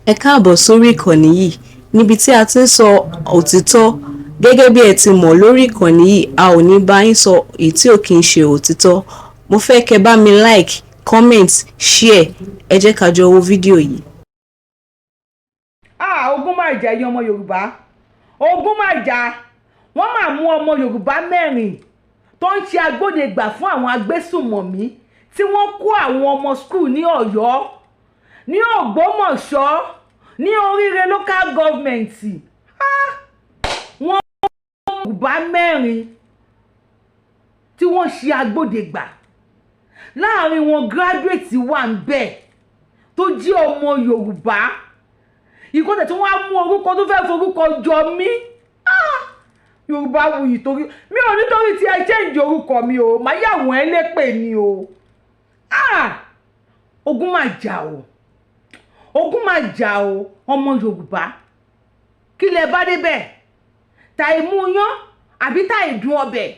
Ẹ káàbọ̀ sórí ìkànnì yìí níbi tí a ti ń sọ òtítọ́. Gẹ́gẹ́ bí ẹ ti mọ̀, lórí ìkànnì yìí, a ò ní bá yín sọ èyí tí ò kí ń ṣe òtítọ́. Mo fẹ́ kẹ́ bá mi like, comment, share. Ẹ jẹ́ ká jọ wo fídíò yìí. Ah, ogun máa jà, ẹ̀yin ọmọ Yorùbá, ogun máa jà. Wọ́n máa mú ọmọ Yorùbá 4 tó ń ṣe agbódegbà fún àwọn agbésùnmọ̀mí tí wọ́n kó àwọn ọmọ school ní Ọ̀yọ́, ní Ògbómọ̀ṣọ́, ní Oríire Local Government. Ah, wọ́n mú Yorùbá 4 tí wọ́n ṣe agbódegbà. Láàrin wọn, graduate wà ń bẹ̀ tó jẹ́ ọmọ Yorùbá. Ìkọ́tẹ̀ tí wọ́n á mú orúkọ tó fẹ́ẹ́ forúkọ jọ mí. Ah! Yorùbá wuyì, torí mi ò nítorí tí ẹ change orúkọ mi o, màá yà wọ́n ẹ lépè ni o. Ah! Ogun máa jà o, ogun máa jà o. Ọmọ Yorùbá, kí lẹ bá débẹ̀? Tàì mú yán àbí tàì dùn ọbẹ̀?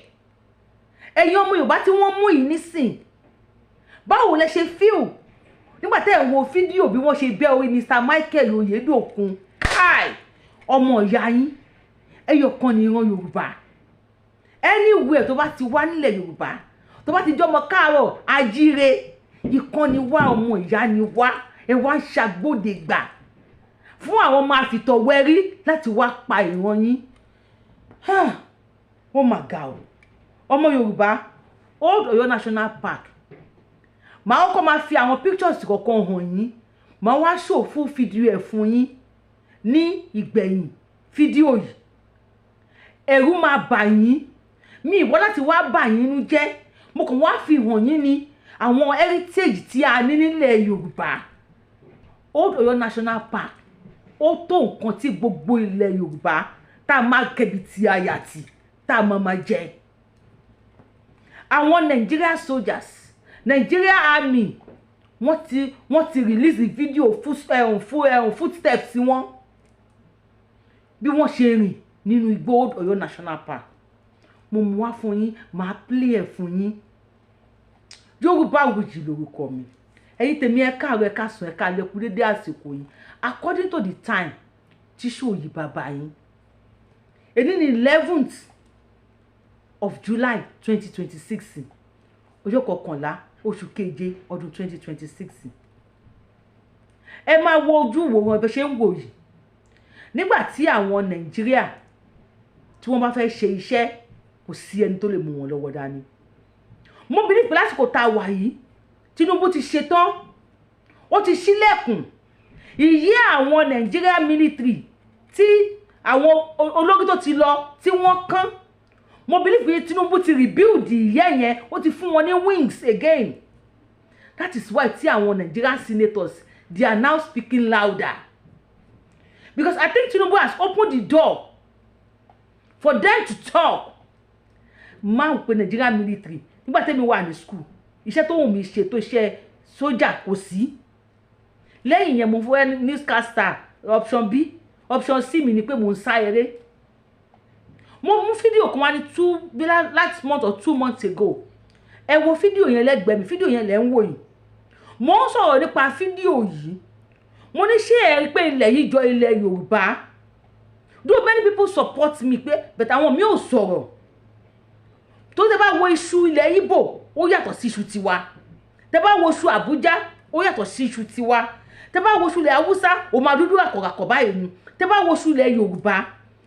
Ẹ̀yin ọmọ Yorùbá tí wọ́n mú yìí nísìn, báwo lẹ ṣe feel nígbà tẹ́ ẹ̀ wo fídíò bí wọ́n ṣe bẹ́ orí Mr Michael Oyedokun? Kai, ọmọ ìyá yín ẹyọ kan ní ìran Yorùbá. Anywhere tó bá ti wá nílẹ̀ Yorùbá, tó bá ti jọmọ káàárọ̀ ajíire, ìkan ni wá, ọmọ ìyá ni wá. Ẹ wá ń ṣàgbọ́dẹ̀gbà fún àwọn ọmọ àfìtọ̀wẹ́rí láti wá pa ìran yín. Ó mà ga o. Ọmọ Yorùbá, Old Ọ̀yọ́ National Park, màá kọ́kọ́ máa fi àwọn pictures kọ̀ọ̀kan hàn yín, màá wá show full fídíò ẹ̀ fún yín ní ìgbẹ̀yìn fídíò yìí. Ẹ̀rù máa bà yín. Mi ìwọ láti wá bà yín nínú jẹ́, mo kàn wá fi hàn yín ní àwọn heritage tí a ní nílẹ̀ Yorùbá. Old Ọ̀yọ́ National Park, ó tó nǹkan tí gbogbo ilẹ̀ Yorùbá tá a máa kẹbi tí a yàtì tá a máa máa jẹ. Àwọn Nigeria soldiers, Nigeria Army, wọ́n ti release video footsteps wọn, bí wọ́n ṣe rìn nínú igbó Old Ọ̀yọ́ National Park. Mo mú wá fún yín, màá play ẹ̀ fún yín. Yorùbá Wuyì lórúkọ mi. Ẹ̀yin tèmi, ẹ káàárọ̀, ẹ káàsán, ẹ káalẹ́, kú dédé àsìkò yìí, according to the time tí show yìí bàbá yín. Èní ní 11th of July 2026, ọjọ́ 11 oṣù keje ọdún 2026. Ẹ máa wo ojú ìwòran ẹbẹ ṣe ń wò yìí. Nígbà tí àwọn Nàìjíríà tí wọ́n bá fẹ́ ṣe iṣẹ́, kò sí ẹni tó lè mú wọn lọ́wọ́ dání. Mo believe pé lásìkò tá a wà yìí, Tinubu ti ṣetán, ó ti ṣílẹ̀kùn ìyí àwọn Nigeria military tí àwọn olórí tó ti lọ tí wọ́n kán. Mo believe pé Tinubu ti rebuild ìyẹ́ yẹn, ó ti fún wọn ní wings again. That is why tí àwọn Nigerian senators, they are now speaking louder, because I think Tinubu has opened the door for them to talk. Máa ń pe Nigeria military. Nígbà tẹ́mi wà ní school, iṣẹ́ tó wù mí ṣe tó iṣẹ́ sójà kò sí. Lẹ́yìn yẹn, mo fẹ́ newscaster, option B. Option C mi ni pé mo ń sá eré. Mo mú fídíò kan wá ní two bí last month or 2 months ago. Ẹ wo fídíò yẹn lẹ́gbẹ̀ẹ́ mi, fídíò yẹn lẹ́ ń wò yìí. Mo ń sọ̀rọ̀ nípa fídíò yìí. Mo ní, ṣé ẹ rí pé ilẹ̀ yìí jọ ilẹ̀ Yorùbá? Though many people support me pé, but àwọn mi ò sọ̀rọ̀ tó. Tẹ́ bá wo iṣu ilẹ̀ Ìgbò, ó yàtọ̀ sí iṣu tiwa. Tẹ́ bá wo iṣu Àbújá, ó yàtọ̀ sí iṣu tiwa. Tẹ́ bá wo iṣu ilẹ̀ Haúsá, ó máa dúdú àkọ̀ràkọ̀ báyìí ni. Tẹ́ bá wo iṣu ilẹ̀ Yorùbá,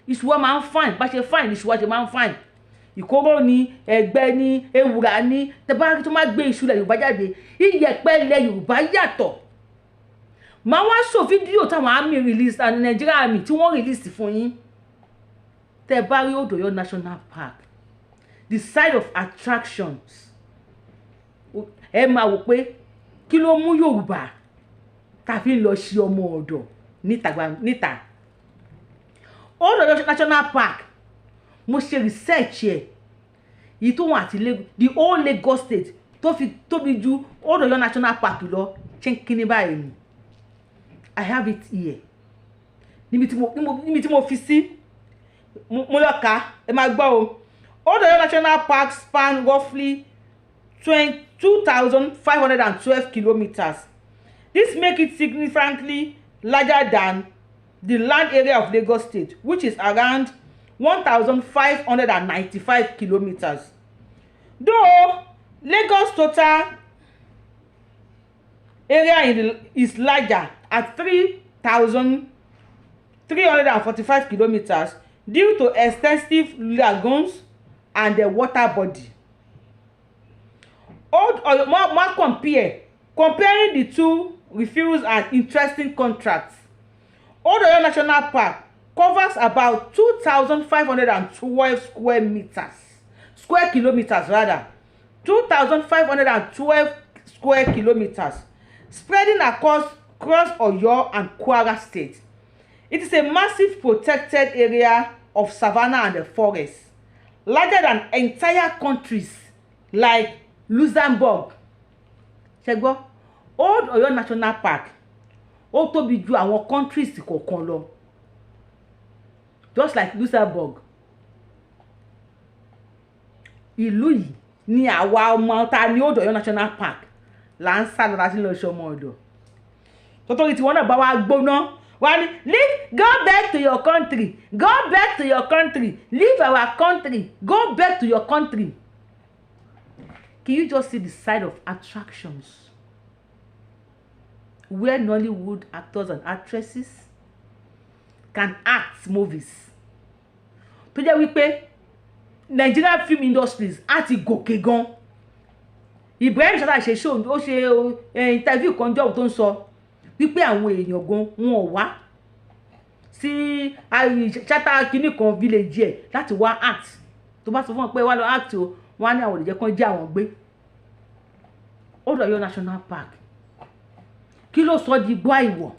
iṣu wa máa ń fine. Bá ṣe fine, iṣu wa ṣe máa ń fine. Ìkóró ni, ẹ̀gbẹ́ ni, ewùrà ni. Tẹ́ bá rí tó máa gbé iṣu ilẹ̀ Yorùbá jáde, iyẹ̀pẹ̀ ilẹ̀ Yorùbá yàtọ̀. Màá wá show fídíò táwọn army release and Nigeria Army tí wọ́n release fún yín. Tẹ́ bá rí Old Ọ̀yọ́ National Park, the side of attractions, ẹ máa wò pé kí ló mú Yorùbá tá a fi ń lọ ṣe ọmọ ọ̀dọ̀ níta níta. Old Ọ̀yọ́ National Park, mo ṣe research ẹ̀, yìí tó wọn àti the whole Lagos State tó fi tóbi ju Old Ọ̀yọ́ National Park lọ chinkini báyìí ni. I have it here níbi tí mo fi sí. Mo lọ kà á, ẹ máa gbọ́ o. Old Ọ̀yọ́ National Park span roughly 2,512 kilometres. This make it significantly larger than the land area of Lagos State, which is around 1,595 kilometers. Though Lagos total area is larger at 3,345 kilometers due to extensive lagoons and the water body. Old Oyo more comparing the two reveals an interesting contrast. Old Oyo National Park covers about 2,512 square meters, square kilometers rather, 2,512 square kilometers, spreading across Oyo and Kwara State. It is a massive protected area of savanna and the forest, larger than entire countries like Luxembourg. Ṣé gbọ́? Old Oyo National Park, ó tóbi ju àwọn countries kọ̀ọ̀kan lọ, just like Luxembourg. Ìlú yìí ni àwa ọmọ ta ní Old Oyo National Park là ń sá lọ láti lọ ṣe ọmọ ọ̀dọ̀. Tọ́tọ́rí tí wọ́n náà bá wá gbóná, wá ní, "Leave, go back to your country, go back to your country, leave our country, go back to your country." Can you just see the side of attractions where Nollywood actors and actresses can act movies, tó jẹ́ wípé Nigerian film industries á ti gòkè gan? Ibrahim Chatta ṣe show, ó ṣe interview kan jọ́, tó ń sọ wípé àwọn èèyàn gan wọn ò wá sí Chatta kinní kan village ẹ̀ láti wá act. Tó bá sọ fún wọn pé wá lọ act o, wọn á ní àwọn òdìjẹ́ kan jẹ́ àwọn gbé. Old Ọ̀yọ́ National Park, kí ló sọ di igbó àìwọ̀?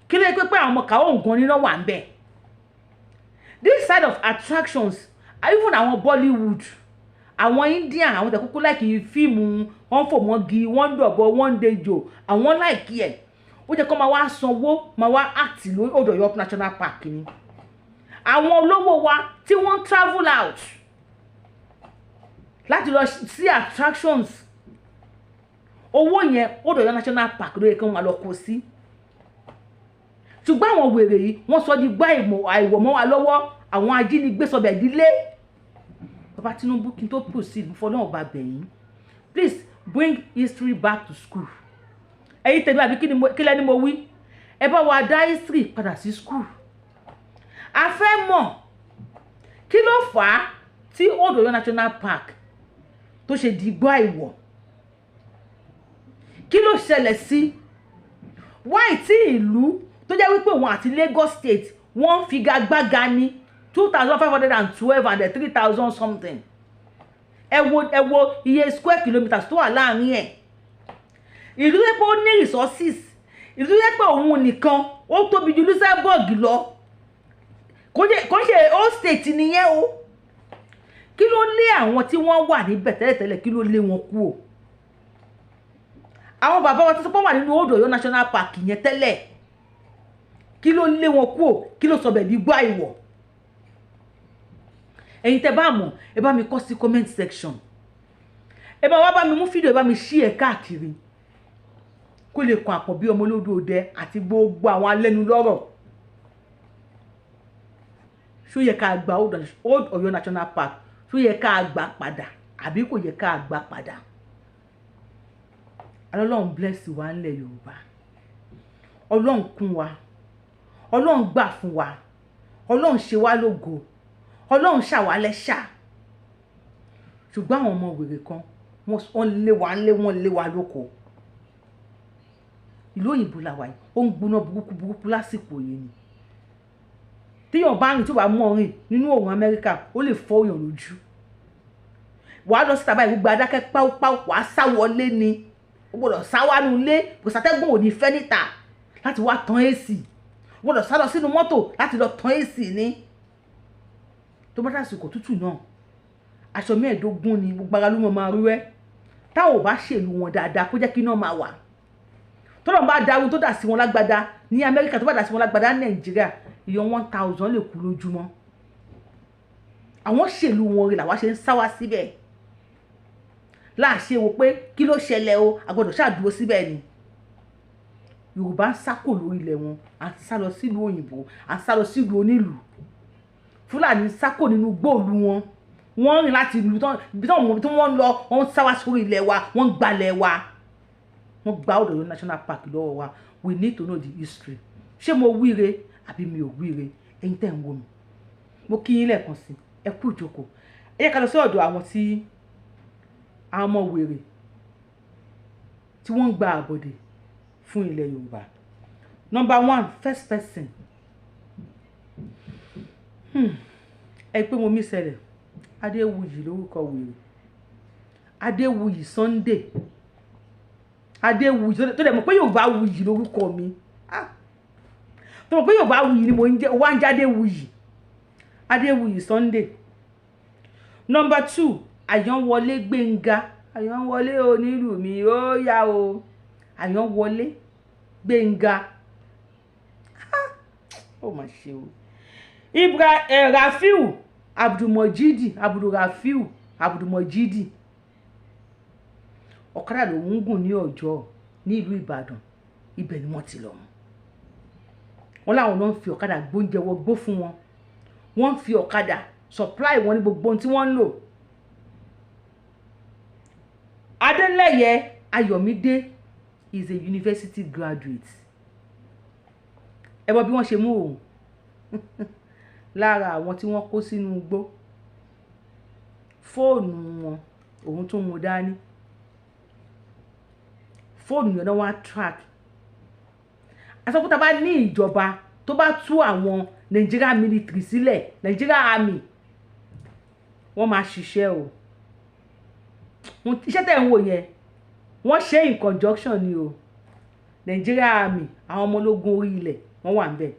Kí ló yẹ pé àwọn ọmọ kàwọ́ nǹkan níná wà ń bẹ̀? This side of attractions, even àwọn Bollywood, àwọn Indian, àwọn tẹ̀kúkú like fíìmù, wọ́n fò mọ́gi, wọ́n ń dọ̀bọ̀, wọ́n ń dejò, àwọn like ẹ̀. Ó jẹ́ kó máa wá sanwó, máa wá act lórí Old Ọ̀yọ́ National Park ni. Àwọn olówó wa tí wọ́n travel out láti lọ sí attractions, owó yẹn, Old Ọ̀yọ́ National Park ló yẹ kí wọ́n máa lọ kó sí. Ṣùgbọ́n àwọn wèrè yìí, wọ́n sọ di gbá àìwọ̀ mọ́ wa lọ́wọ́. Àwọn ajínigbé sọbẹ̀ dílé. Bàbá Tinubu, kí n tó proceed, mo fọlọ́run bá bẹ̀ yín, please bring history back to school. Ẹ̀yin tẹ̀lé àbí kí lẹ́ni mo wí? Ẹ bá wa dá history padà sí school. A fẹ́ mọ̀ kí ló fà á tí Old Ọ̀yọ́ National Park tó ṣe di igbó àìwọ̀. Kí ló ṣẹlẹ̀ sí wáì tí ìlú tó jẹ́ wípé òun àti Lagos State wọ́n figagbága ní 2,512 and 3,000 something? Ẹ wo iye square kilometres tó wà láàrin ẹ̀. Ìlú tó yẹ pé ó ní resources, ìlú tó yẹ pé òun nìkan ó tóbi ju Luxembourg lọ, kò ń ṣe old state nìyẹn o. Kí ló lé àwọn tí wọ́n wà níbẹ̀ tẹ́lẹ̀tẹ́lẹ̀? Kí ló lé wọn kú o? Àwọn bàbá wa tó sọ pé wọ́n wà nínú Old Ọ̀yọ́ National Park yẹn tẹ́lẹ̀, kí ló lé wọn kú o? Kí ló sọ bẹ̀ di igbó àìwọ̀? Ẹ̀yin tẹ́ bá mọ̀, ẹ bá mi kọ sí comment section. Ẹ bá wá bá mi mú fídíò, ẹ bá mi ṣí ẹ káàkiri kó lè kàn àpọ̀ bí ọmọ olódò òde àti gbogbo àwọn alẹ́nulọ́rọ̀. Ṣó yẹ ká gba Old Ọ̀yọ́ National Park? Ṣó yẹ ká gbà padà àbí kò yẹ ká gbà padà? Ọlọ́run bless wa ńlẹ̀ Yorùbá. Ọlọ́run kún wa, Ọlọ́run gbà fún wa, Ọlọ́run ṣe wá lógo, Ọlọ́run ṣàwálẹ́ṣà. Ṣùgbọ́n àwọn ọmọ wèrè kan, wọ́n lé wa ńlé, wọ́n lé wa lóko. Ìlú òyìnbó la wà yìí, ó ń gbóná burúkú burúkú lásìkò yìí ni. Téèyàn bá rìn, tó bá mọ̀ rìn nínú òòrùn Amẹ́ríkà, ó lè fọ́ èèyàn lójú. Wàá lọ síta báyìí, gbogbo adákẹ́ páúpáú, wàá sá wọlé ni. Ó gbọ́dọ̀ sá wá nu ilé, kò sátẹ́gùn ò ní fẹ́ níta láti wá tan AC. Ó gbọ́dọ̀ sá lọ sínú mọ́tò láti lọ tan AC ní. Tó bá dàsìkò tútù náà, aṣọ 15 ni gbogbo ara ló mọ̀ máa rú ẹ́. Táwọn ò bá ṣèlú wọn dáadáa, kó jẹ́ kí iná máa wà, tọ́lọ̀ bá darun tó dà sí wọn lágbádá ní Amẹ́ríkà, tó bá dà sí wọn lágbádá ní Nàìjíríà, ìyọ̀n 1,000 lè kú lójúmọ́. Àwọn ṣèlú wọn rí làwa ṣe ń sá wá síbẹ̀ láàṣẹ wo pé kí ló ṣẹlẹ̀ o, a gbọ́dọ̀ ṣàdúró síbẹ̀ ni. Yorùbá ń sá kò lórí ilẹ̀ wọn, à ń sá lọ sílùú òyìnbó, à ń sá lọ sílùú onílùú. Fúlàní ń sá kò nínú gbòòlù wọn, wọ́n rìn láti ìlú tán ibi tí wọ́n tí wọ́n ń lọ, wọ́n ń sá wá sórí ilẹ̀ wa, wọ́n ń gbalẹ̀ wa, wọ́n gba Old Ọ̀yọ́ National Park lọ́wọ́ wa. We need to know the history. Ṣé mo wíire àbí mi ò wíire? Ẹ̀yin tẹ́ ń wò mí, mo kí yín lẹ́ẹ̀kan sí, ẹ kú ìjókòó. Ẹ yẹ ká lọ sí ọ̀dọ̀ àwọn tí àwọn ọmọ wèrè tí wọ́n ń gba àbọ̀dè fún ilẹ̀ Yorùbá. Number one, first person. Ẹ pé mo mí ṣẹlẹ̀. Adéwuyì lórúkọ wèrè, Adéwuyì Sunday Adéwuyì, tó dẹ̀ mọ̀ pé Yorùbá wuyì lórúkọ mi. Ah, tó mọ̀ pé Yorùbá wuyì ni mo ń jẹ́, wá ń jẹ́ Adéwuyì, Adéwuyì Sunday. Number two, Àyànwọlé Gbénga. Àyànwọlé onílù mi, ó yá o. Àyànwọlé Gbénga, ó mà ṣe o. Ibra Rafiu Abdulmojidi, Abdulrafiu Abdulmojidi, ọ̀kadà lòún ń gùn ní Ọjọ́ ní ìlú Ìbàdàn, ibẹ̀ ni wọ́n ti lọ mú wọn. Láwọn náà ń fi ọ̀kadà gbóúnjẹ wọgbó fún wọn, wọ́n ń fi ọ̀kadà supply wọn ní gbogbo ohun tí wọ́n ń lò. Adeleye Ayọ̀mídé is a university graduate. Ẹ mọ̀ bí wọ́n ṣe mú òun lára àwọn tí wọ́n kó sínú igbó, fóònù wọn òun tún mú dání, fóònù yẹn náà wá track. Àsọkúta bá ní ìjọba tó bá tú àwọn Nigeria military sílẹ̀, Nigeria army, wọ́n máa ṣiṣẹ́ o. Iṣẹ́ tẹ̀ ń wò yẹn, wọ́n ṣe in conjunction ni o. Nigeria army, àwọn ọmọ ológun orí ilẹ̀, wọ́n wà níbẹ̀.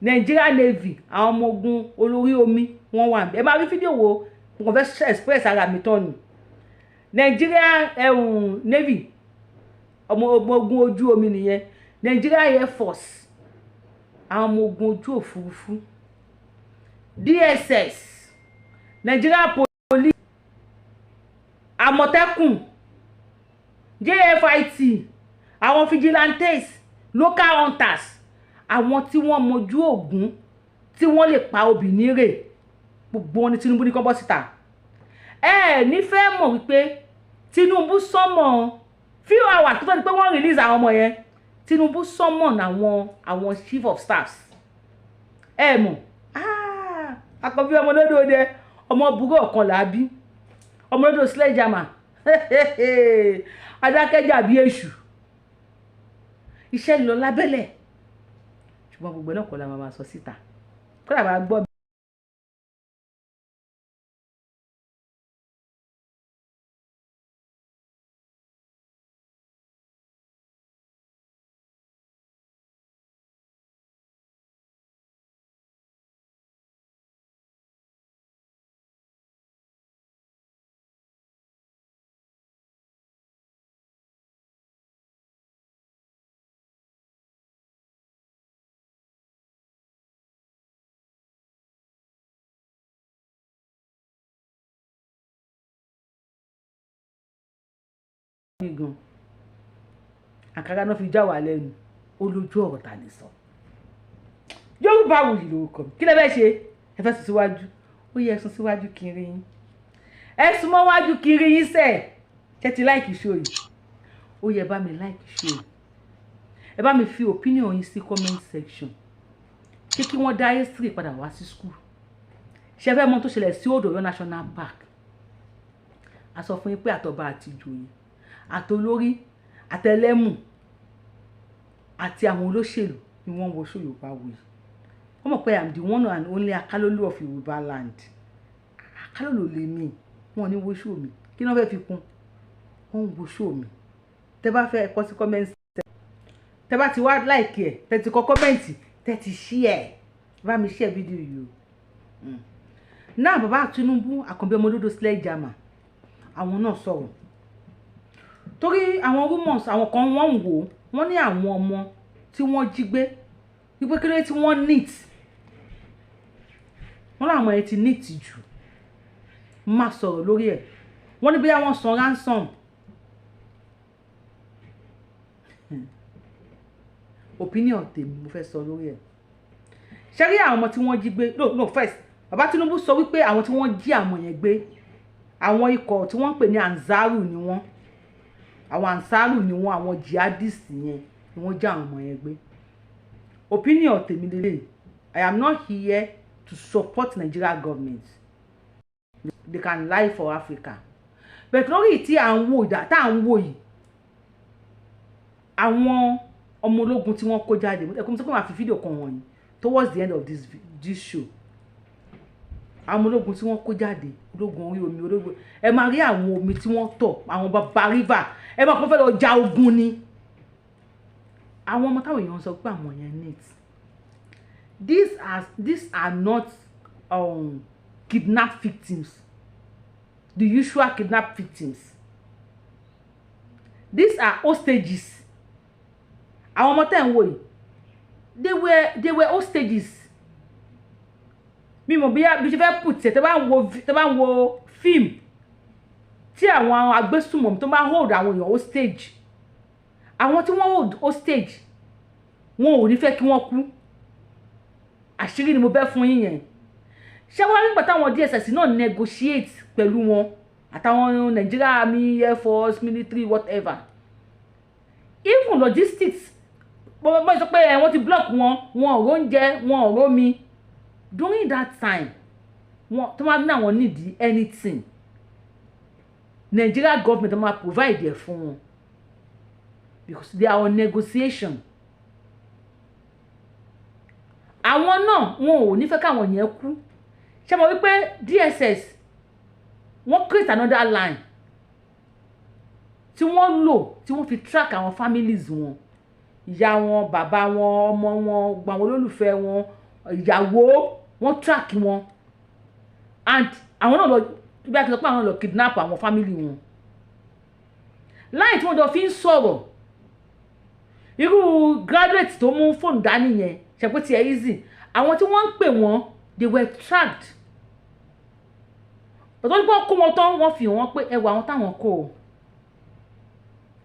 Nigeria Navy, àwọn ọmọ ogun olórí omi, wọ́n wà níbẹ̀. Ẹ máa rí fídíò wo, mo kàn fẹ́ express ara mi tán ni. Nigeria Navy, ọmọ ogun ojú omi nìyẹn. Nigeria Air Force, àwọn ọmọ ogun ojú òfurufú, DSS, Nigeria Police, Àmọ̀tẹ́kùn, JFIT, àwọn vigilantes, local hunters, àwọn tí wọ́n mojú ògún, tí wọ́n lè pa obì nírè, gbogbo wọn ni Tinubu ní kán bọ́ síta. Ẹ ẹ nífẹ̀ẹ́ mọ̀ wípé Tinubu summon few hours tó tó di pé wọ́n release àwọn ọmọ yẹn, Tinubu summon àwọn chief of staffs. Ẹ mọ̀, àkọ́bí ọmọ lódò dẹ, ọmọ burú ọ̀kan làábí, ọmọ lódò sledgehammer, adákẹ́jà bí èṣù. Iṣẹ́ lọ lábẹ́lẹ̀, ṣùgbọ́n gbogbo náà kọ́ la máa sọ síta, kó làbá gbọ́. Gan àkàrà náà fi já wà lẹ́nu, ó lójú ọ̀rọ̀ tà lè sọ. Yorùbá Wuyì lórúkọ mi. Kí lẹ fẹ́ ṣe? Ẹ fẹ́ sún síwájú, ó yẹ ẹ sún síwájú kiri yín, ẹ sún mọ́ wájú kiri yín sẹ̀. Ṣe ti like show yìí? Ó yẹ bá mi like show yìí, ẹ bá mi fi opinion yín sí comment section. Ṣé kí wọ́n dá history padà wá sí school? Ṣe fẹ́ mọ̀ tó ṣẹlẹ̀ sí Old Ọ̀yọ́ National Park? A sọ fún yín pé àtọba àti ìjòyè, àtolórí, àtẹlẹ́mù àti àwọn olóṣèlú ni wọ́n ń wọṣọ Yorùbá Wuyì. Wọ́n mọ̀ pé I'm the one and only Akálólú of Yorùbá land. Akálólú lèmi, wọn ní wọṣọ mi. Kí ni wọ́n fẹ́ fi kún? Wọ́n ń wọṣọ mi. Tẹ́ bá fẹ́ kọ sí comment, tẹ́ bá ti wá like ẹ̀, tẹ́ ti kọ comment, tẹ́ ti share, bá mi share fídíò yìí o. Náà bàbá Tinubu, Àkànbí ọmọlódò sledgehammer, àwọn náà sọ̀rọ̀ torí àwọn rumors, àwọn kan wọ́n ń wò, wọ́n ní àwọn ọmọ tí wọ́n jí gbé, wípé kí ló dé tí wọ́n neat, wọ́n láwọn ẹ̀ ti neat jù. Máa sọ̀rọ̀ lórí ẹ̀. Wọ́n ní bóyá wọ́n san ransom. Opinion tèmi mo fẹ́ sọ lórí ẹ̀. Ṣé rí àwọn ọmọ tí wọ́n jí gbé? No, no, first, bàbá Tinubu sọ wípé àwọn tí wọ́n jí àwọn yẹn gbé, àwọn ikọ̀ tí wọ́n ń pè ní Ansaru ni wọ́n, àwọn Ansaru ni wọ́n, àwọn jihadist yẹn ni wọ́n já àwọn ọmọ yẹn gbé. Opinion tèmi lélẹ̀, I am not here to support Nigeria government. They can lie for Africa, but lórí tí à ń wò ìdá tá à ń wò yìí, àwọn ọmọ ológun tí wọ́n kó jáde, ẹ̀kọ́ mi sọ pé màá fi fídíò kan wọ̀nyí towards the end of this show. Àwọn ọmọ ológun tí wọ́n kó jáde, ológun orí omi, ológun, ẹ máa rí àwọn omi tí wọ́n tọ̀, àwọn bàbá river, ẹ máa kó fẹ́ lọ ja ogun ni. Àwọn ọmọ táwọn èèyàn sọ pé àwọn yẹn neat, these are not kidnap victims, the usual kidnap victims. These are hostages. Àwọn ọmọ tẹ́ ń wò yìí, they were hostages. Mi mọ̀ bí bí ṣe fẹ́ put ẹ̀. Tẹ́ bá ń wo fíìmù tí àwọn agbésùmọ̀mí tó máa hold àwọn èèyàn hostage, àwọn tí wọ́n hold hostage, wọn ò ní fẹ́ kí wọ́n kú. Àṣírí ni mo bẹ́ fún yín yẹn. Ṣé wọ́n nígbà táwọn DSS náà negotiate pẹ̀lú wọn àtàwọn Nigeria Army, Air Force, military, whatever, even logistics, bọ́n sọ pé wọ́n ti block wọn, wọn ò róúnjẹ, wọn ò rómi. During that time, wọn tó máa ní àwọn need anything, Nigeria government máa provide ẹ̀ fún wọn because they are on negotiation. Àwọn náà, wọn ò ní fẹ́ káwọn yẹn kú. Ṣé mo wípé DSS, wọ́n create another line tí wọ́n lò tí wọ́n fi track àwọn families wọn, ìyá wọn, bàbá wọn, ọmọ wọn, gbogbo àwọn olólùfẹ́ wọn, ìyàwó wọn, track wọn, and àwọn náà lọ bí a ti sọ pé àwọn lọ kidnap àwọn family wọn láì tí wọ́n jọ fi ń sọ̀rọ̀. Irú graduate tó mú fóònù dání yẹn ṣe pé tiẹ̀ easy. Àwọn tí wọ́n ń pè wọ́n, they were tracked. Ọ̀tọ́ nípa kó wọn tán, wọ́n fi hàn wọ́n pé ẹ wọ àwọn táwọn kó o.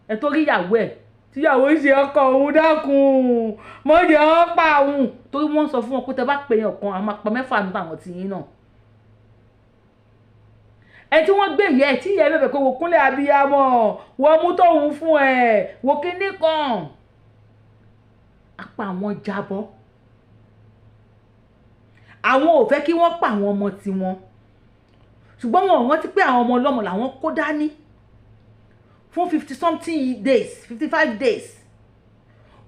Ẹ tó rí ìyàwó ẹ̀ tíyàwó ń ṣe ọkọ òun, dákun mọ́jọ́ ọ́ pa òun, torí wọ́n sọ fún wọn pé tẹ bá pè yàn kan, àwọn máa pa mẹ́fà nípa àwọn tìyín náà. Ẹ tí wọ́n gbé ìyá ẹ̀, tí ìyá ẹ̀ bẹ̀bẹ̀ pé wò kúnlẹ̀ abiyamọ, wọ́n mú tóun fún ẹ̀, wò kíní kan, apá àwọn jábọ́. Àwọn ò fẹ́ kí wọ́n pa àwọn ọmọ tiwọn, ṣùgbọ́n wọn ò rántí pé àwọn ọmọ ọlọ́mọ làwọn kó dání fún 50 something days, 55 days.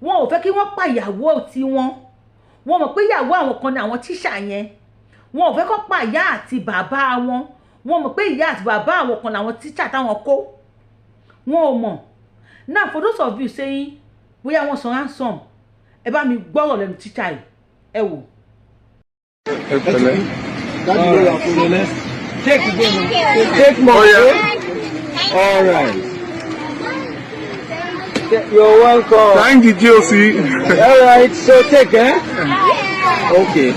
Wọn ò fẹ́ kí wọ́n pa ìyàwó tiwọn. Wọn mọ̀ pé ìyàwó àwọn kan ní àwọn tíṣà yẹn. Wọn ò fẹ́ kó pa ìyá àti bàbá wọn. Wọn mọ̀ pé ìyá àti bàbá àwọn kan làwọn tíṣà táwọn kó. Wọn ò mọ̀. Now, for those of you saying bóyá wọ́n san ransom, ẹ bá mi gbọ́rọ̀ lẹ́nu tíṣà yìí, ẹ wò. Ẹ pẹ̀lẹ́. Daddy ló ra fún mi. Take again. Take more. Oh, yeah. Okay? All right. You're welcome. Thank you, GOC. All right. So take, eh? Okay.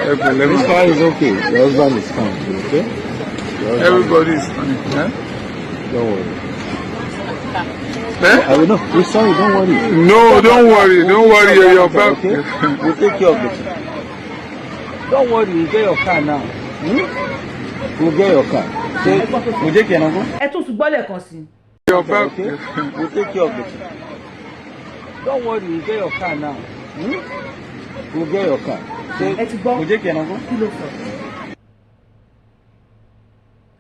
Ẹ pẹ̀lẹ́. This one is okay. Your husband is fine. Okay? Your husband. Everybody is fine. Eh? Don't worry. Eh? I will know. We're sorry. Don't worry. No, don't worry. Don't worry. We'll You're take care back. Okay? We'll take care of it. Don't worry. We'll get your car now. Hmm? We'll get your car. So, we'll take care now. Ẹ tún tún gbọ́ lẹ́ẹ̀kan sí i. You're back. Okay? We'll take care of it. Don't worry, we'll get your car now. Hmm? We'll get your car. So, Ẹ ti gbọ́. We'll take care now. Kí ló sọ?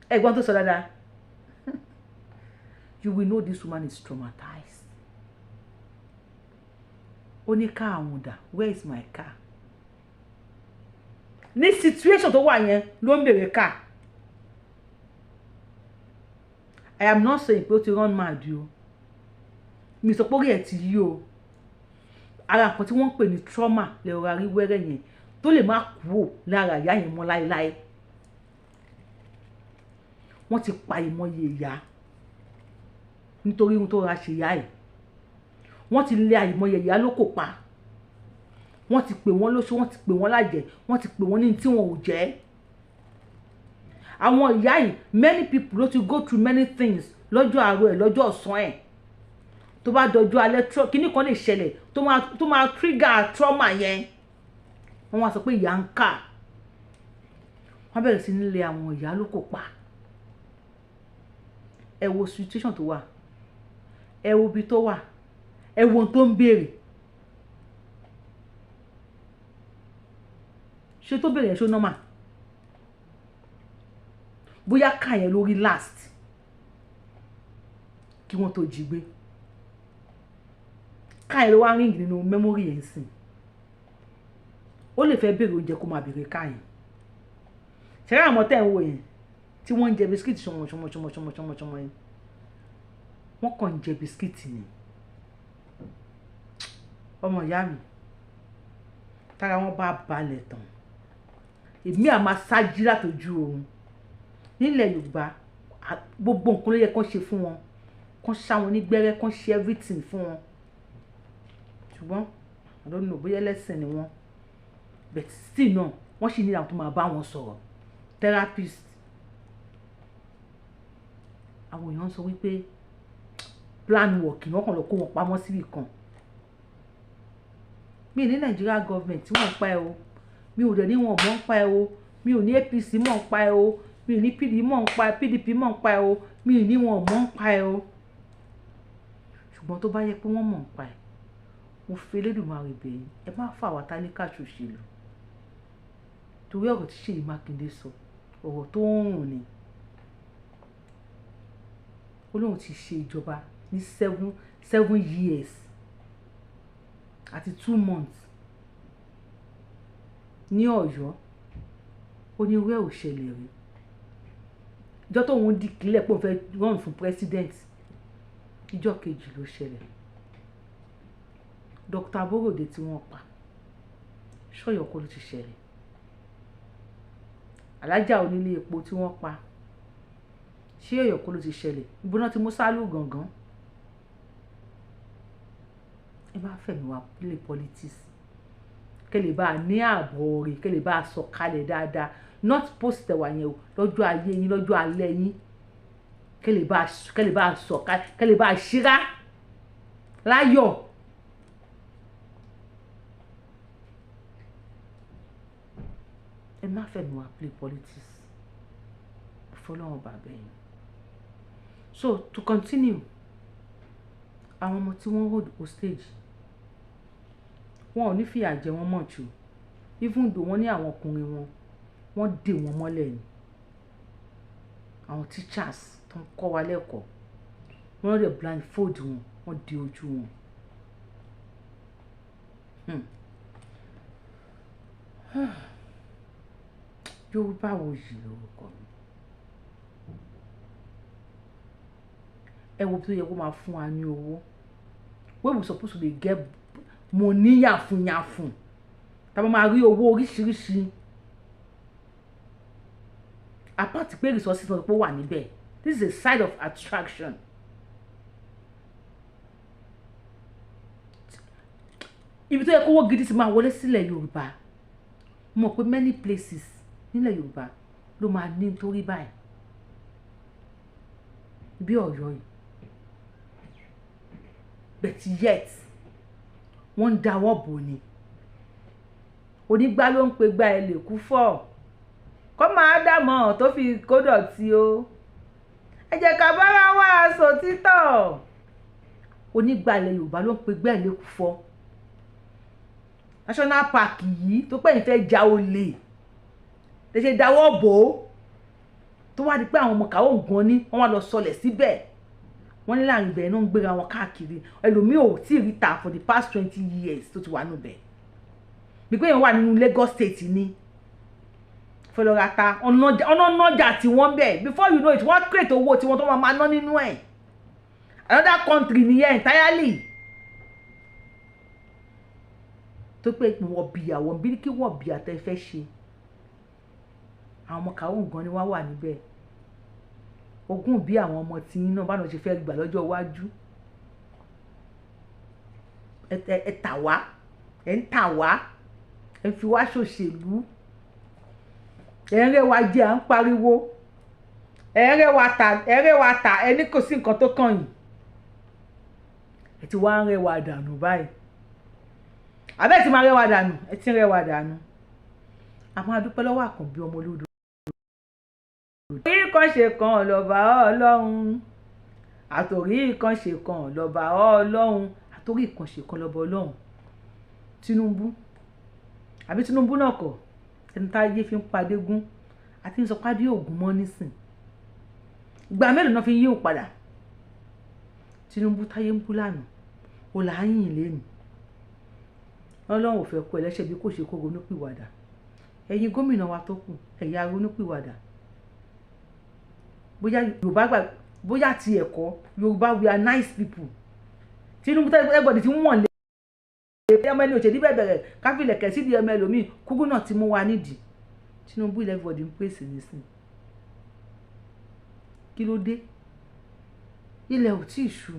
Ẹ̀gbọ́n tó sọ dáadáa, you will know this woman is traumatized. Ó ní ká àwọn dà, where is my car? Ní situation tó wà yẹn ló ń bèrè car. I am not saying pé ó ti run mad o. Mi sọ pé orí ẹ̀ ti yí o. Ara nǹkan tí wọ́n ń pè ní trauma lè rọra rí wẹ́rẹ́ yẹn tó lè má kúrò lára ìyá yẹn mọ́ láéláé. Wọ́n ti pa ìmọye ìyá nítorí ohun tó ra ṣe ìyá ẹ̀. Wọ́n ti lé àìmọye ìyá lóko pa. Wọ́n ti pè wọ́n lóṣó, wọ́n ti pè wọ́n lájẹ́, wọ́n ti pè wọ́n ní tí wọn ò jẹ́. Àwọn ìyá yìí, many people ló ti go through many things lọ́jọ́ àárọ̀ ẹ̀, lọ́jọ́ ọ̀sán ẹ̀. Tó bá dọjú alẹ́, kíní kan lè ṣẹlẹ̀ tó máa trigger trauma yẹn. Wọ́n wá sọ pé ìyá ń kà, wọ́n bẹ̀rẹ̀ sí nílé àwọn ìyá ló kò pa. Ẹ wo situation tó wà, ẹ wo ibi tó wà, ẹ wo ohun tó ń béèrè. Ṣé tó béèrè yẹn, ṣó normal? Bóyá ká yẹn lórí last kí wọ́n tó jí gbé, ká yẹn ló wá ring nínú memory yẹn sìn. Ó lè fẹ́ béèrè oúnjẹ, kó máa béèrè ká yẹn. Ṣẹlẹ̀ àwọn tẹ́ ń wò yẹn tí wọ́n ń jẹ biscuit ṣọmọ ṣọmọ ṣọmọ ṣọmọ ṣọmọ ṣọmọ yẹn, wọ́n kàn ń jẹ biscuit ni. Ọmọ ìyá mi, tára wọn bá balẹ̀ tán, èmi àmà ṣáájú látọjú oorun. Nílẹ̀ Yorùbá, gbogbo nǹkan ló yẹ kán ṣe fún wọn, kán ṣá wọn ní gbẹ́rẹ́, kán ṣe everything fún wọn. Ṣùgbọ́n I don't know bóyá ẹlẹ́sìn ni wọ́n, but still náà, wọ́n sì ní àwọn tó máa bá wọn sọ̀rọ̀, therapist. Àwọn èèyàn sọ wípé plan work ni wọ́n kàn lọ kó wọn pamọ́ síbì kan. Mi ní Nigeria government tí wọ́n pa ẹ o, mi ò dẹ̀ ní wọn mọ̀ ń pa ẹ o, mi ò ní APC mọ̀ ń pa ẹ o, mi ò ní PDP mọ̀ ń pa ẹ, PDP mọ̀ ń pa ẹ o, mi ò ní wọn mọ̀ ń pa ẹ o. Ṣùgbọ́n tó bá yẹ pé wọ́n mọ̀ ń pa ẹ, mo fi Elédùmarè bẹ̀ yín, ẹ má fà wá tálíkà ṣòṣèlú, torí ọ̀rọ̀ tí Ṣèyí Mákindé sọ, ọ̀rọ̀ tó ń rùn ni. Ó lóun ti ṣe ìjọba ní 7 years àti 2 months ní Ọ̀yọ́. Ó ní irú ẹ̀ ò ṣẹlẹ̀ rí. Ìjọ tóun declare pé òun fẹ́ run fún president, ìjọ kejì ló ṣẹlẹ̀. Dr. Aborode tí wọ́n pa, ṣọ́yọ̀ kọ́ ló ti ṣẹlẹ̀? Alájà onílé epo tí wọ́n pa, ṣé Ọ̀yọ́ kọ́ ló ti ṣẹlẹ̀? Ibo náà ti mú sálù gangan? Ẹ má fẹ̀mí wa play politics. Kẹ́ lè bá a ní ààbọ̀ rẹ̀, kẹ́ lè bá a sọ kalẹ̀ dáadáa, not post ẹ̀wà yẹn o. Lọ́jọ́ ayé yín, lọ́jọ́ alẹ́ yín, kẹ́ lè bá a sọ kalẹ̀, kẹ́ lè bá a ṣíra láyọ̀. Ẹ má fẹ̀mí wa play politics, fọlọ́run bàbá yín. So to continue, àwọn ọmọ tí wọ́n hold hostage, wọn ò ní fìyà jẹ wọ́n mọ̀ jù, even though wọ́n ní àwọn ọkùnrin wọn, wọ́n dè wọ́n mọ́lẹ̀ ni. Àwọn teachers tó ń kọ́ wa lẹ́kọ̀ọ́, wọ́n rẹ̀ blindfold wọn, wọ́n di ojú wọn. Yorùbá Wuyì lórúkọ mi. Ẹ wo bí tó yẹ kó máa fún wa ní owó wey we suppose to dey get money yàfùnyàfùn, tá a máa rí owó oríṣiríṣi, apart pé resources náà pé wà níbẹ̀. This is a side of attraction. Ibi tó yẹ kówó gidi ti máa wọlé sílẹ̀ Yorùbá, mo mọ̀ pé many places nílẹ̀ Yorùbá ló máa ní nítorí báyìí bí Ọ̀yọ́ yìí, but yet wọ́n ń dáwọ́ bò ní. Onígbá ló ń pe gbá ẹ lè kú fọ́ kọ́ máa dàmọ́ tó fi kó dọ̀tí o. Ẹ jẹ́ ká bára wá aṣọ títọ̀. Onígbà ilẹ̀ Yorùbá ló ń pe gbá ẹ lè kú fọ́. National park yìí tó pẹ́yìn fẹ́ ja olè lè ṣe dáwọ́ bò ó, tó wá di pé àwọn ọmọ kàwọ́ nǹkan ní wọ́n wá lọ sọlẹ̀ síbẹ̀. Wọ́n ní láàrin ibẹ̀ náà ń gbéra wọn káàkiri. Ẹlòmíì ò tí ì rí ta for the past 20 years tó ti wà nù bẹ̀, bí pé èèyàn wà nínú Lagos State ní fẹlọ́ra ta ọ̀nà nájà tí wọ́n bẹ̀. Before you know it, wọ́n create owó tí wọ́n tó máa ná nínú ẹ̀. Another country nìyẹn entirely. Tó pé wọ́n bìyà, wọ́n bí kí wọ́n bìyà tẹ́ fẹ́ ṣe. Àwọn ọmọ kàwọ́ nǹkan ni wọ́n wà níbẹ̀. Ogún bí àwọn ọmọ tí yín náà bá náà ṣe fẹ́ gbà lọ́jọ́ iwájú. Ẹ tà wá, ẹ ń tà wá, ẹ fi wá ṣòṣèlú, ẹ ń rẹ́ wa jẹ, à ń pariwo ẹ ń rẹ́ wa tà, ẹ ń rẹ́ wa tà. Ẹ ní kò sí nǹkan tó kàn yín. Ẹ ti wá ń rẹwà dànù báyìí, àbẹ́ ti máa rẹwà dànù, ẹ ti ń rẹwà dànù. Àwọn adúpẹ́ lọ́wọ́ Àkànbí ọmọ olódò. Àtòrí kan ṣe kan lọ́ba Ọlọ́run, àtòrí kan ṣe kan lọ́ba Ọlọ́run, àtòrí kan ṣe kan lọ́ba Ọlọ́run. Tinubu àbí Tinubu náà kọ̀, ẹni tá ayé fi ń padégún àti ń sọ pàdé ògùn mọ́ nísìn. Ìgbà mélòó náà fi ń yí òun padà? Tinubu táyé ń bú lánàá, ó là á yìn lẹ́nu. Ọlọ́run ò fẹ́ kó ẹlẹ́ṣẹ̀ bí kò ṣe kó ronúpìwàdà. Ẹ̀yin gómìnà wa tó kù, ẹ̀yà ronúpìwàdà. Bóyá Yorùbá gbà, bóyá ti ẹ̀kọ́ Yorùbá, we are nice people. Tinubu tẹ́lẹ̀ everybody ti ń wọ̀n lé ọmọ ẹni òṣèlú bẹ̀rẹ̀ káfílẹ̀kẹ̀ sídìí ọmọ ẹlòmíì kúkú náà ti mú wa nídìí. Tinubu ilẹ̀ everybody ń pèsè nísìn. Kí ló dé? Ilẹ̀ ò tí ì ṣú.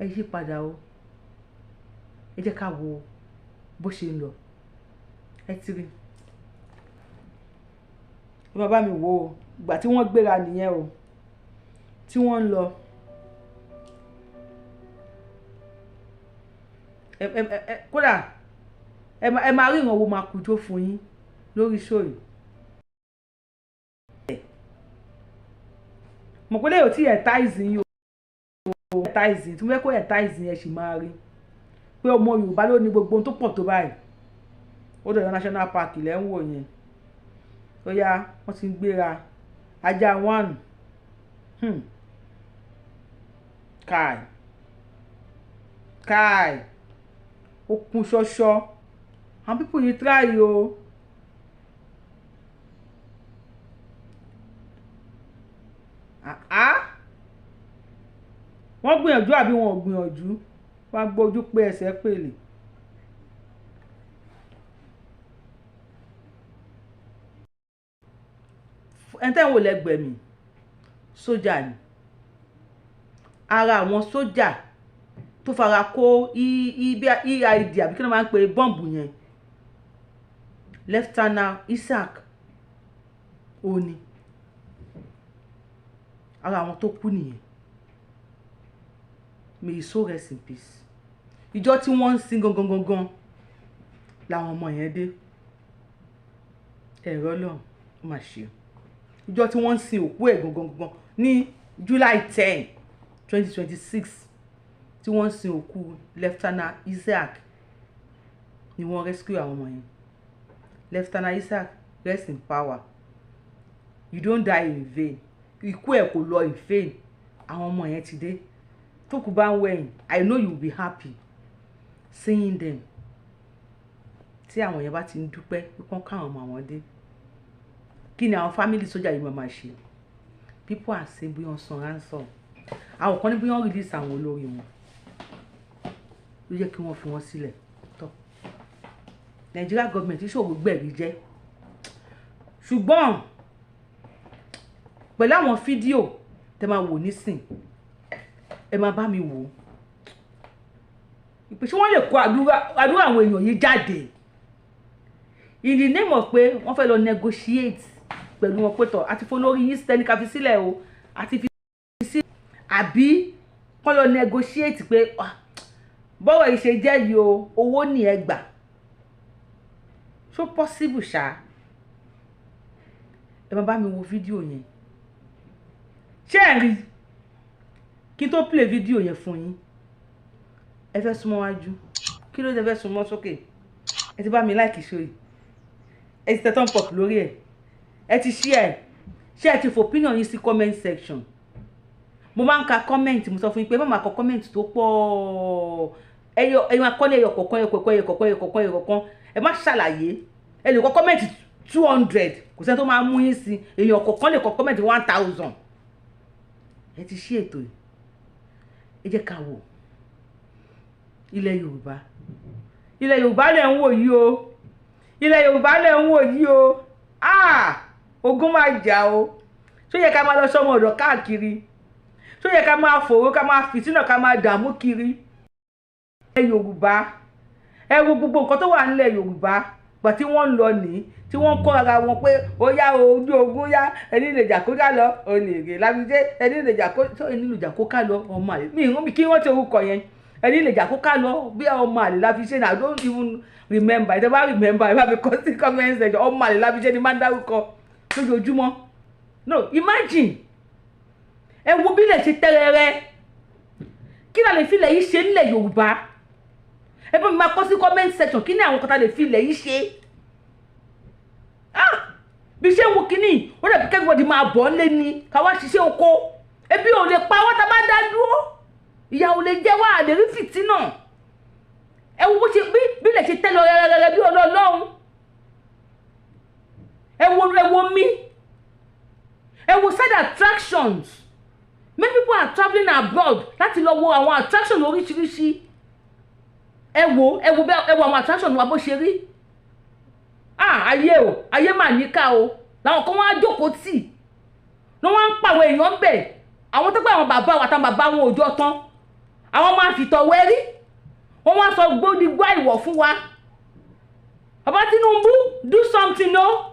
Ẹ yí padà o. Ẹ jẹ́ ká wo bó ṣe ń lọ. Ẹ ti rí, ẹ máa bá mi wò ó. Ìgbà tí wọ́n gbéra nìyẹn o, tí wọ́n ń lọ. Ẹ ẹ ẹ kódà ẹ máa rí ìrànwọ́ máa kújó fún yín lórí show yìí. Mọ̀ pé lẹ́yìn tí ẹ̀ táìsì yín o, ẹ̀ táìsì tí mo fẹ́ kó ẹ̀ táìsì yẹn sì máa rí pé ọmọ Yorùbá ló ní gbogbo ohun tó pọ̀ tó báyìí. Ó dọ̀yọ́ National Park lẹ́ ń wò yẹn. Ó yá, wọ́n ti ń gbéra. Ajá one, Kai kai, ó kún ṣọ́ṣọ́. Àwọn people yìí try o. Wọ́n gbìyànjú àbí wọn ò gbìyànjú? Wọ́n á gbójú pé ẹsẹ̀ pèlè. Ẹni tẹ́ ń wò lẹ́gbẹ̀ẹ́ mi, sójà ni. Ara àwọn sójà tó fara kó EID àbí kí ló máa ń pè bọ́ǹbù yẹn, Lieutenant Isaac òní, ara àwọn tó kú nìyẹn. May his soul rest in peace. Ìjọ tí wọ́n ń sin gangan gangan làwọn ọmọ yẹn dé. Ẹ̀rọ lọ́hùn, ó mà ṣe. Ìjọ tí wọ́n ń sin òkú ẹ̀ gangan gangan ní July 10, 2026, tí wọ́n ń sin òkú Lieutenant Isaac ni wọ́n rescue àwọn ọmọ yẹn. Lieutenant Isaac, rest in power. You don't die in vain. Ikú ẹ̀ kò lọ in vain. Àwọn ọmọ yẹn ti dé. Tó kù bá ń wẹ̀yìn, I know you will be happy seeing them. Tí àwọn yẹn bá ti ń dúpẹ́ pé kán káwọn ọmọ àwọn dé, kí ni àwọn family sójà yìí máa ṣe? People are saying bóyá wọ́n san ransom. Àwọn kan ní bóyá wọ́n release àwọn olórí wọn ló jẹ́ kí wọ́n fi wọ́n sílẹ̀. Tọ́ Nigeria government ṣòro gbẹ̀rí jẹ́, ṣùgbọ́n pẹ̀lú àwọn fídíò tẹ máa wò nísìn, ẹ máa bá mi wò ó ìpè ṣé wọ́n lè kó àdúrà àwọn èèyàn yìí jáde in the name of pé wọ́n fẹ́ lọ negotiate pẹ̀lú wọn pé tọ̀ àti fọlórí yín sẹ́ni ká fi sílẹ̀ o, àti fi sílẹ̀, àbí kọ́ lọ negotiate pé bọ́rọ̀ yìí ṣe jẹ́ yìí o, owó ní ẹ gbà. So possible ṣá? Ẹ máa bá mi wo fídíò yẹn. Ṣé ẹ rí? Kí n tó play fídíò yẹn fún yín, ẹ fẹ́ súnmọ́ wájú, kí ló dé fẹ́ súnmọ́ sókè? Ẹ ti bá mi like show yìí, ẹ ti tẹ thumb up lórí ẹ, ẹ ti share. Ṣé ẹ ti fò opinion yín sí comment section? Mo máa ń ka comment. Mo sọ fún yín pé má máa kọ comment tó pọ̀. Ẹyọ ẹyọ máa kọ́ ní ẹyọ kọ̀ọ̀kan, ẹyọ kọ̀ọ̀kan, ẹyọ kọ̀ọ̀kan, ẹyọ kọ̀ọ̀kan, ẹyọ kọ̀ọ̀kan. Ẹ má ṣàlàyé. Ẹ lè kọ comment 200, kò sẹ́ni tó máa mú yín sí. Èèyàn kọ̀ọ̀kan lè kọ comment 1000. Ẹ ti ṣí ètò yìí, ẹ jẹ́ ká wò ilẹ̀ Yorùbá. Ilẹ̀ Yorùbá lẹ̀ ń wò yìí o, ilẹ̀ Yorùbá lẹ̀ ń wò yìí o. Ah, ogun máa jà o. Ṣó yẹ ká máa lọ sọmọ ọ̀dọ̀ káàkiri? Ṣó yẹ ká máa fòró, ká máa fìtínà, ká máa dààmú kiri? Ilẹ̀ Yorùbá, ẹ wo gbogbo nǹkan tó wà nílẹ̀ Yorùbá. Gbà tí wọ́n ń lọ nìí, tí wọ́n ń kọ́ ara wọn pé ó yá o, ojú ogun yá, ẹni lè jà kó ká lọ, olè rè lábíjẹ́, ẹni lè jà kó, ẹni lè jà kó ká lọ, ọmọ àlè mi ìrún mi kí wọ́n ti orúkọ yẹn, ẹni lè jà kó ká lọ bí ọmọ àlè láfiṣẹ́ náà. I don't even remember. Ẹ bá remember, ẹ bá mi kọ sí comment section. Ọmọ àlè láfiṣẹ́ ni máa ń dárúkọ lójoojúmọ́. No, imagine, ẹ wo bí ilẹ̀ ṣe tẹ́rẹ̀ẹ́rẹ́. Kí la lè fi ilẹ̀ yìí ṣe nílẹ̀ Yorùbá? Ẹ bá mi máa kọ sí comment section, kí ni àwọn kan tá lè fi ilẹ̀ yìí ṣe? Ah, bí ṣé ń wo kínní, ó dẹ̀ bí everybody máa bọ̀ ńlé ni, ká wá ṣiṣẹ́ oko. Ebi ò lè pa wá tá a bá dá dúró, ìyà ò lè jẹ wá, àlè rí fìtínà. Ẹ wo bó ṣe bí ilẹ̀ ṣe tẹ́ lọ rẹ́rẹ́rẹ́ bí ọlọ́ọ̀lọ́hún. Ẹ wo mi, ẹ wo side attractions. Many people are travelling abroad láti lọ wo àwọn attraction oríṣiríṣi. Ẹ wo bẹ́ẹ̀, ẹ wo àwọn attraction wa bó ṣe rí. Ah, ayé o, ayé mà níkà o. Làwọn kan wọ́n á jókòó tì ní, wọ́n ń pa àwọn èèyàn bẹ̀, àwọn tó pé àwọn bàbá wa àtàwọn bàbá wọn ò jọ tán, àwọn máa fìtọ̀ wẹ́rí, wọ́n wá sọ gbódìgbò àìwọ̀ fún wa. Bàbá Tinubu, do something o.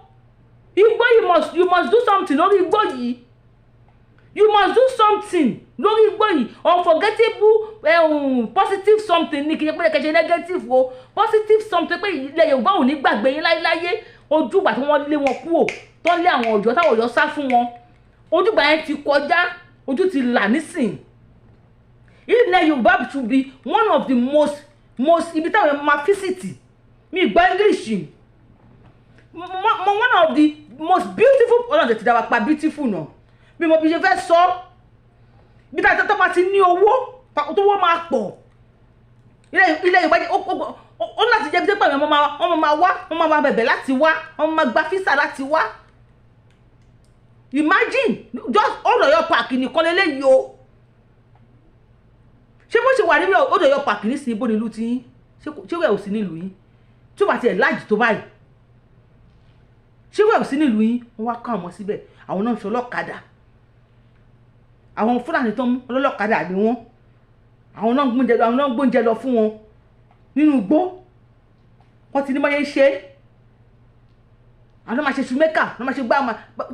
Igbó, you must do something lórí igbó yìí. You must do something lórí igbó yìí. Unforgettable, positive something ní, kì í ṣe pé kẹ̀ṣẹ̀ negative o, positive something pé ilẹ̀ Yorùbá ò ní gbàgbé yín láyéláyé. Ojúgbà tí wọ́n lé wọn kúrò, tó ń lé àwọn Ọ̀yọ́, táwọn Ọ̀yọ́ sá fún wọn, ojúgbà yẹn ti kọjá, ojú ti là nísìn. Ilẹ̀ Yorùbá should be one of the most ibi táwọn èèyàn máa visit. Mi gbọ́ English mo, one of the most beautiful. Ọlọ́run ti dá wa pa beautiful náà, bí mo fi ṣe fẹ́ sọ, bí táwọn tó bá ti ní owó tó wọ́n máa pọ̀. Ilẹ̀ Yorùbá ó láti jẹ́ bí pé wọ́n máa wá, wọ́n máa bẹ̀bẹ̀ láti wá, wọ́n máa gba visa láti wá. Imagine, just Old Ọ̀yọ́ Park nìkan lélẹ́yìí o. Ṣé bó ṣe wà níbi Old Ọ̀yọ́ Park nísìnyí, bó nílùú tí yín? Ṣé wẹ̀ ò sí nílùú yín tí ó bá tiẹ̀ láàjì tó báyìí? Ṣé wẹ̀ ò sí nílùú yín? Wọ́n wá kọ́ àwọn síbẹ̀, àwọn náà ń ṣe ọlọ́kadà. Àwọn Fúlàní tó ń mú ọlọ́kadà ni wọ́n, àwọn náà ń gbóúnjẹ lọ, àwọn náà ń gbóúnjẹ lọ fún wọn nínú igbó. Wọ́n ti ní báyẹn ṣe, àwọn náà máa ṣe ṣùmẹ́kà, náà máa ṣe gbá.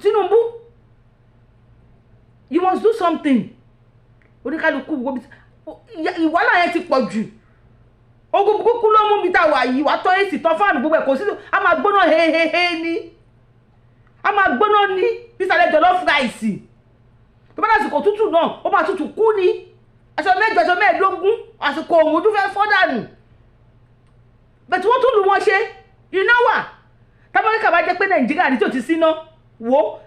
Tinubu, you must do something. Oníkálukú wo bí ìwàhálà yẹn ti pọ̀ jù. Ogun kúkú ló mú mi tá a wà yìí. Wàá tọ́ èsì tán, fáànù gbogbo ẹ̀ kò sí, a máa gbóná hehehe ni, a máa gbóná ní bísàlẹ̀ jollof rice. Tó bá lásìkò tútù náà, ó máa tútù kú ni, aṣọ 8, aṣọ 15, àsìkò òun ojú fẹ́ fọ́ dànù. Bẹ̀tí wọ́n tún lù wọ́n ṣe iná wà. Tábàríkà bá jẹ́ pé Nàìjíríà ní tí ò ti síná wo,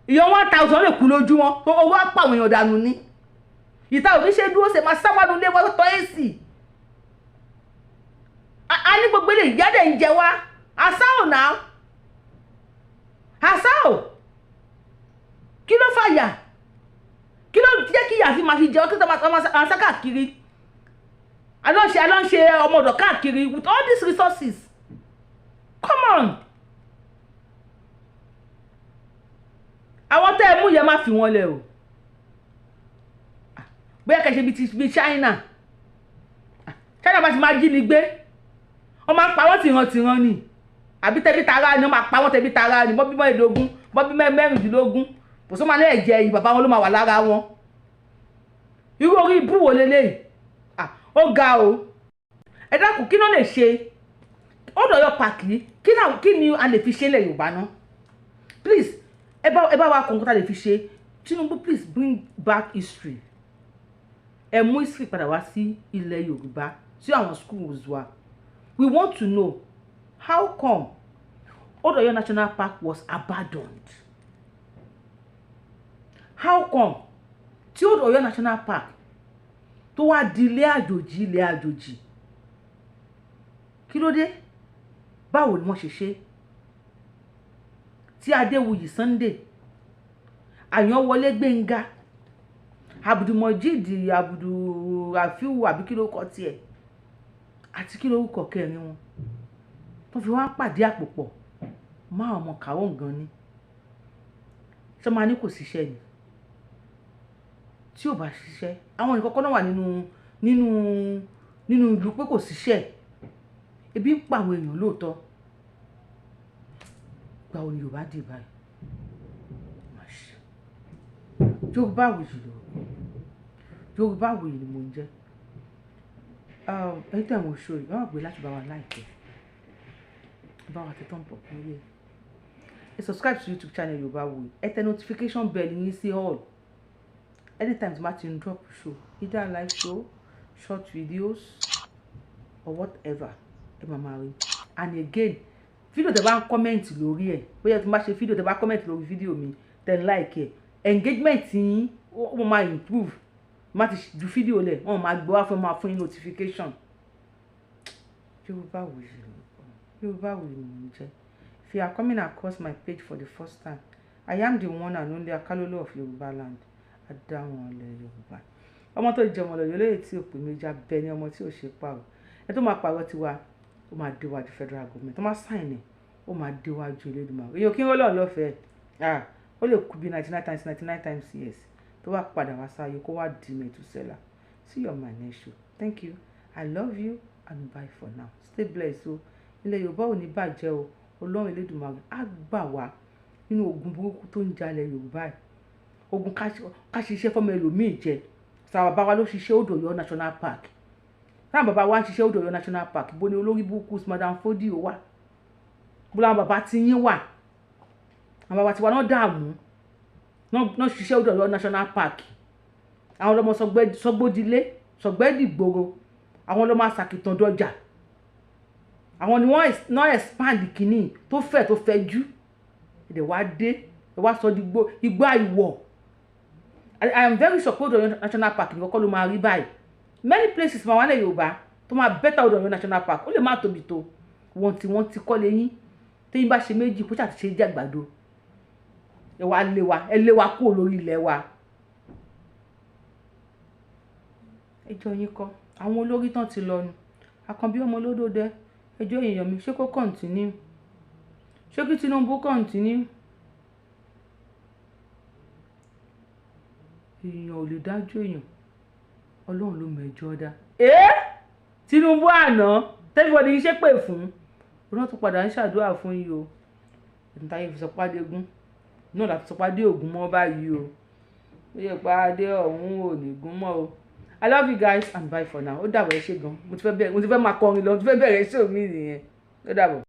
ìyẹn 1,000 lè kú lójúmọ́, owó á pa àwọn èèyàn dànù ni. Ìta ò ní ṣe dúró ṣe máa sáwánú lé wọ́n tọ́ èsì a ní gbogbo ilé ìyá dẹ̀ ń jẹ wá. Àṣà ò náà, àṣà ò, kí ló fàyà? Kí ló jẹ́ kí ìyá fi máa fi jẹ wá? Kí ló máa sá káàkiri, alọ́ṣe ọmọ ọ̀dọ̀ káàkiri with all these resources? Come on, àwọn tẹ́ ẹ mú yẹn, má fi wọ́n lẹ̀ o. Bóyá kẹ́ ṣe bíi ti bíi China. China bá ti máa jí ni gbé, wọ́n máa ń pa wọ́n tìrantìran ni, àbí tẹbí tará ni wọ́n máa pa wọ́n, tẹbí tará ni. Bọ́ bí 25, bọ́ bí 16, kò sọ ma ní ẹ̀jẹ̀ yìí, bàbá wọn ló máa wà lára wọn. Irú orí ibú wo leléyìí? Ó ga o. Ẹ dákun, kí ló lè ṣe Old Ọ̀yọ́ Park? Kí ni a lè fi ṣe ilẹ̀ Yorùbá náà? Please, ẹ bá wa kọ̀ nǹkan tá a lè fi ṣe. Tinubu, please bring back history. Ẹ mú history padà wá sí ilẹ̀ Yorùbá, sí àwọn schools wa. We want to know how come Old Ọ̀yọ́ National Park was abandoned. How come tí Old Ọ̀yọ́ National Park tó wá di ilé àjòjì, ilé àjòjì? Kí ló dé? Báwo ni wọ́n ṣe ṣe tí Adéwuyì Sunday Àyànwọlé, Gbénga Abdulmojid, Abdulrafiu, àbí kí ló kọ tiẹ̀, àti kí lórúkọ kẹrin wọn, tó fi wá pàdé àpò pọ̀ má ọmọ kàwọ́ gan ni? Ṣé máa ní kò síṣẹ́ ni? Tí ò bá ṣiṣẹ́, àwọn nǹkan kan náà wà nínú ìlú pé kò síṣẹ́, ebi ń pa àwọn èèyàn lóòótọ́. Ìgbà wo ni Yorùbá dì báyìí? Má ṣe. Yorùbáwùyí lórúkọ, Yorùbáwùyí ni mò ń jẹ́. Ẹ̀yin tẹ̀ wọ́n show yìí, wọ́n gbé láti bá wa like, bá wa tẹ thumb up lórí ẹ̀. Ẹ subscribe to YouTube channel Yorùbáwùyí. Ẹ tẹ notification bell yín sí all. Anytime tí ma ti ń drop show, either live show, short videos or whatever, ẹ máa máa rí. And again, fídíò tẹ bá ń comment lórí ẹ̀, bóyá tí mo bá ṣe fídíò, tẹ bá comment lórí fídíò mi, tẹ like ẹ, engagement yín ó máa improve. Má ti ju fídíò lẹ̀, wọ́n máa gbé wá fún, máa fún yín notification. Yorùbáwùyí lórúkọ, Yorùbáwùyí ni mò ń jẹ́. If you are coming across my page for the first time, I am the one and only Akalolo of Yorùbá land, adáwọn ilẹ̀ Yorùbá, ọmọ tó jẹ ọmọ lọ yóò tí ò pé méjì abẹ ní ọmọ tí ò ṣe pààrọ̀. Ẹ tó máa pààrọ̀ tiwa, ó máa déwájú federal government, tó máa sign ẹ̀, ó máa déwájú Elédùmarè. Èyàn kí ń rọ́lọ́ lọ́fẹ̀ẹ́. Ah, ó lè kú bí 99 times 99 times yes, tó wá padà wá sáyé kó wá di Mẹ̀túsẹ́là. See you on my next show. Thank you, I love you and bye for now. Stay blessed o. Ilẹ̀ Yorùbá ò ní bàjẹ́ o. Ọlọ́run Elédùmarè á gbà wá nínú ogun burúkú tó ń jalè Yorùbá yìí, ogun ká ṣiṣẹ́ fọ́mọ ẹlòmíì jẹ. Sáwọn bàbá wa ló ṣiṣẹ́ Odò Ọ̀yọ́ National Park. Táwọn bàbá wa ń ṣiṣẹ́ Odò Ọ̀yọ́ National Park, bó ni olórí burúkú Madam Fodio wà? Bó làwọn bàbá ti yín wà? Àwọn bàbá tiwa náà dààmú náà ṣiṣẹ́ Odò Ọ̀yọ́ National Park. Àwọn ọlọ́mọ sọgbódilé, sọgbẹ́dìgboro, àwọn ọlọ́mọ àsàkìtàn dọjà, àwọn ni wọ́n náà expand kínní tó fẹ̀, tó fẹ̀ jú. Ẹ̀dẹ̀ wá dé, ẹ̀ wá sọ di igbó àìwọ̀. I am very sure pé Odò Ọ̀yọ́ National Park ní kọ́kọ́ ló máa rí báyìí. Many places máa wà ní Yorùbá tó máa better Odò Ọ̀yọ́ National Park. Ó lè má tóbi tó wọ́n tí wọ́n ti kọ́ lẹ́yìn téyín bá ṣe méjì kó ṣàti ṣe jẹ́ àgbàdo. Ẹ wá lé wa, ẹ lé wa kúrò lórí ilẹ̀ wa. Ẹjọ́ yín kọ́, àwọn olórí tán ti lọ nu. Àkànbí ọmọ olódòdẹ, ẹjọ́ èèyàn mi, ṣé kó continue? Ṣé kí Tinubu continue? Èèyàn ò lè dájú èèyàn, Ọlọ́run ló mẹjọ dá. Ẹ́ Tinubu àná tẹ́fíwọ́dì yìí ṣépè fún òun náà tún padà ń ṣàdúrà fún yìí o. Ẹni táyé fi sọpá dé gún náà láti sọpá dé ògún mọ́ báyìí o. Ó yẹ pa adé ọ̀hún ò ní gún mọ́ o. I love you guys and bye for now. Ó dàbọ̀. Ẹ ṣé gan. Mo ti fẹ́ máa kọrin lọ, mo ti fẹ́ bẹ̀rẹ̀ show mi nìyẹn. Ó dàbọ̀.